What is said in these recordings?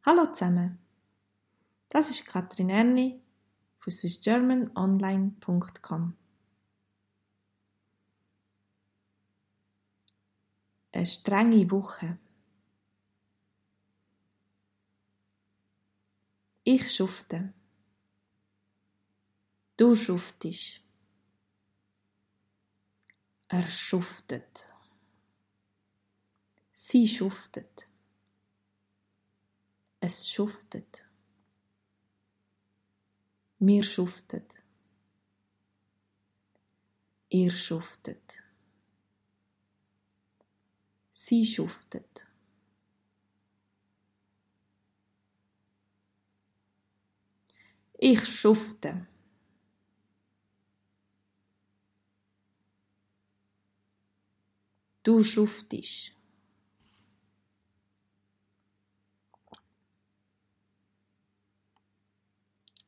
Hallo zusammen, das ist Katrin Erni von swissgermanonline.com. Eine strenge Woche. Ich schufte. Du schuftest. Er schuftet. Sie schuftet. Es schuftet. Wir schuftet. Ihr schuftet. Sie schuftet. Ich schufte. Du schuftest.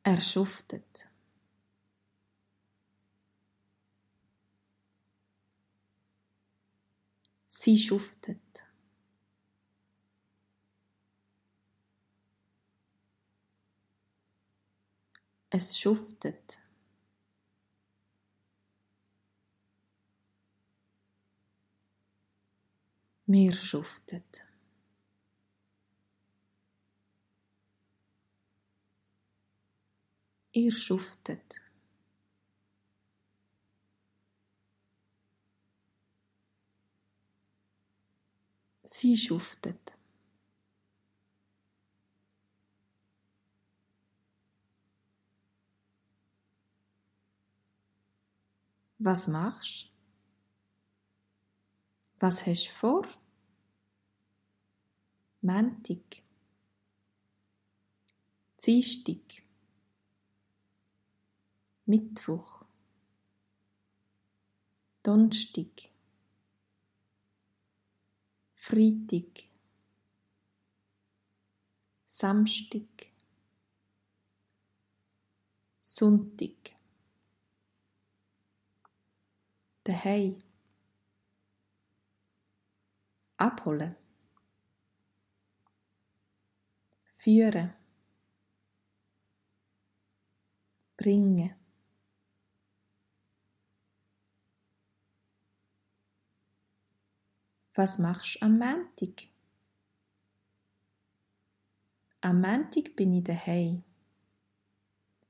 Er schuftet. Sie schuftet. Es schuftet. Wir schuftet. Ihr schuftet. Sie schuftet. Was machst? Was hast du vor? Montag. Dienstag. Mittwoch. Donnerstag. Freitag. Samstag. Sonntag. Daheim. Abholen. Führen. Bringen. Was machst du am Montag? Am Montag bin ich daheim.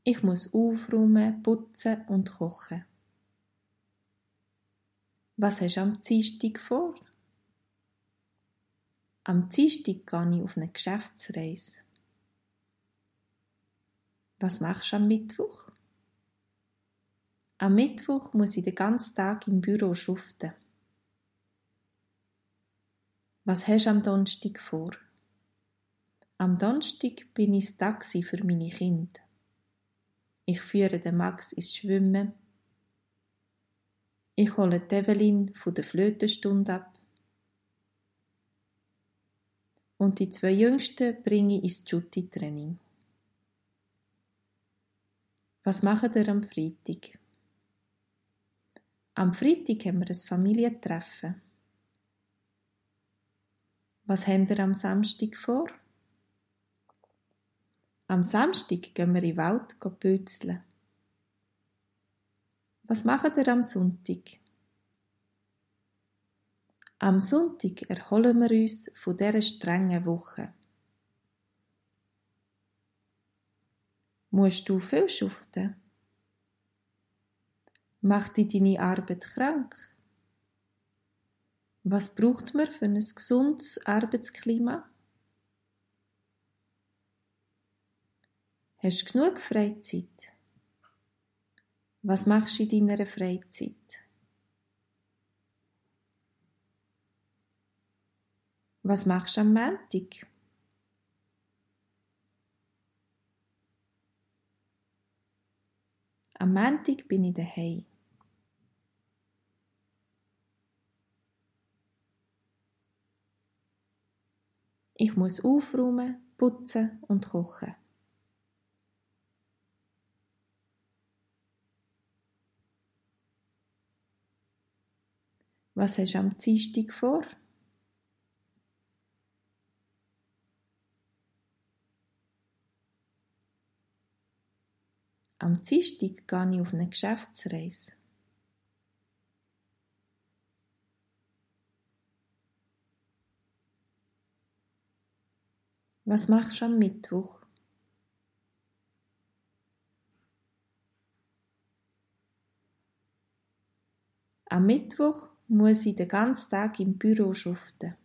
Ich muss aufräumen, putzen und kochen. Was hast du am Dienstag vor? Am Dienstag gehe ich auf eine Geschäftsreise. Was machst du am Mittwoch? Am Mittwoch muss ich den ganzen Tag im Büro schuften. Was hast du am Donnerstag vor? Am Donnerstag bin ich das Taxi für meine Kinder. Ich führe den Max ins Schwimmen. Ich hole die Evelyn von der Flötenstunde ab. Und die 2 Jüngsten bringe ich ins Jutti-Training. Was macht ihr am Freitag? Am Freitag haben wir ein Familientreffen. Was habt ihr am Samstag vor? Am Samstag gehen wir in den Wald pützeln. Was macht ihr am Sonntag? Am Sonntag erholen wir uns von dieser strengen Woche. Musst du viel schuften? Macht dich deine Arbeit krank? Was braucht man für ein gesundes Arbeitsklima? Hast du genug Freizeit? Was machst du in deiner Freizeit? Was machst du am Montag? Am Montag bin ich daheim. Ich muss aufräumen, putzen und kochen. Was hast du am Dienstag vor? Am Dienstag gehe ich auf eine Geschäftsreise. Was machst du am Mittwoch? Am Mittwoch muss ich den ganzen Tag im Büro schuften.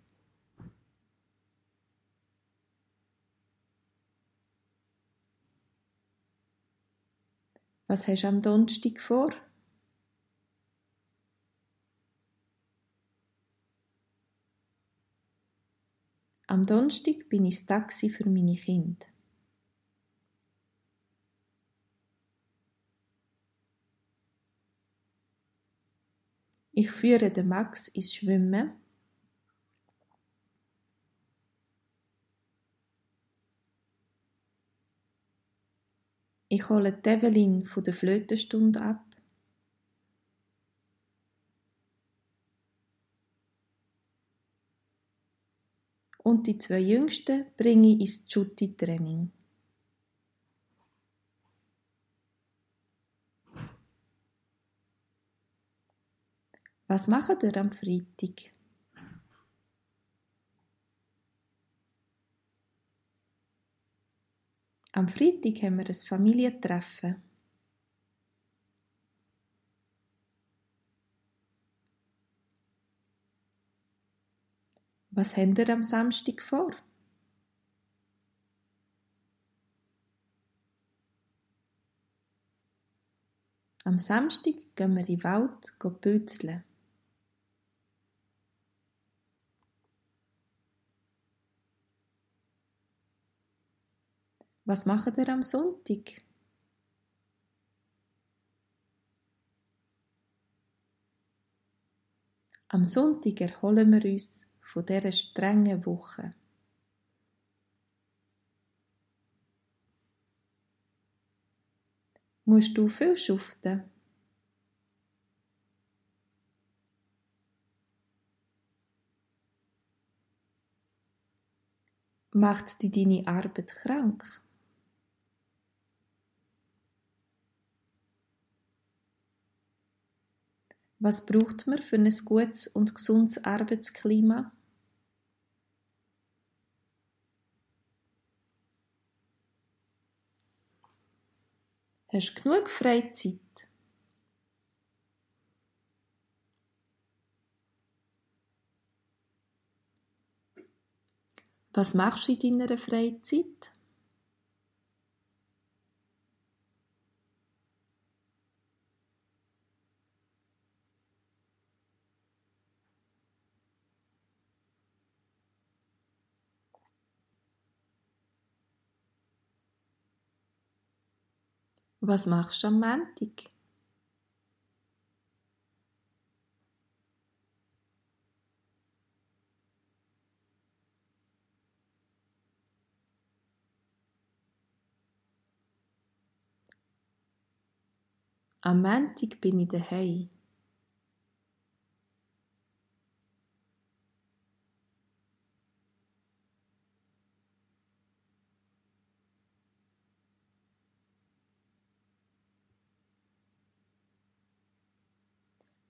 Was hast du am Donnerstag vor? Am Donnerstag bin ich das Taxi für meine Kinder. Ich führe den Max ins Schwimmen. Ich hole die Evelyn von der Flötenstunde ab. Und die 2 Jüngsten bringe ich ins Jutti-Training. Was macht ihr am Freitag? Am Freitag haben wir ein Familientreffen. Was habt ihr am Samstag vor? Am Samstag gehen wir in den Wald pützeln. Was macht ihr am Sonntag? Am Sonntag erholen wir uns von dieser strengen Woche. Musst du viel schuften? Macht dich deine Arbeit krank? Was braucht man für ein gutes und gesundes Arbeitsklima? Hast du genug Freizeit? Was machst du in deiner Freizeit? Was machst du am Montag? Am Montag bin ich daheim.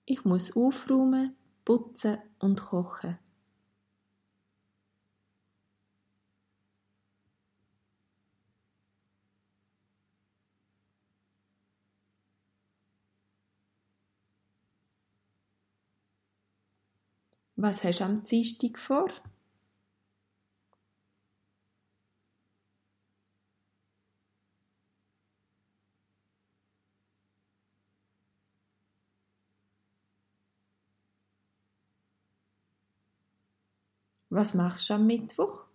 Ich muss aufräumen, putzen und kochen. Was hast du am Dienstag vor? Was machst du am Mittwoch?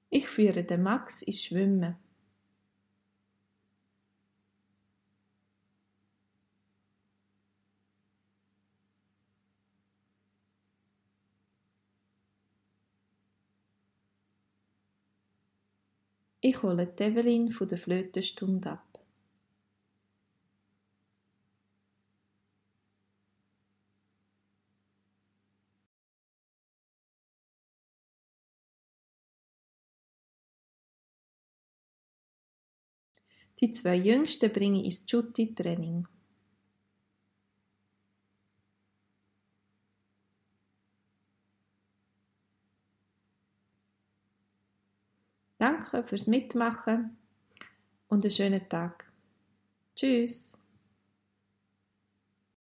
Ich führe den Max ins Schwimmen. Ich hole die Evelyn von der Flötenstunde ab. Die 2 Jüngsten bringe ich ins Jutti-Training. Danke fürs Mitmachen und einen schönen Tag. Tschüss.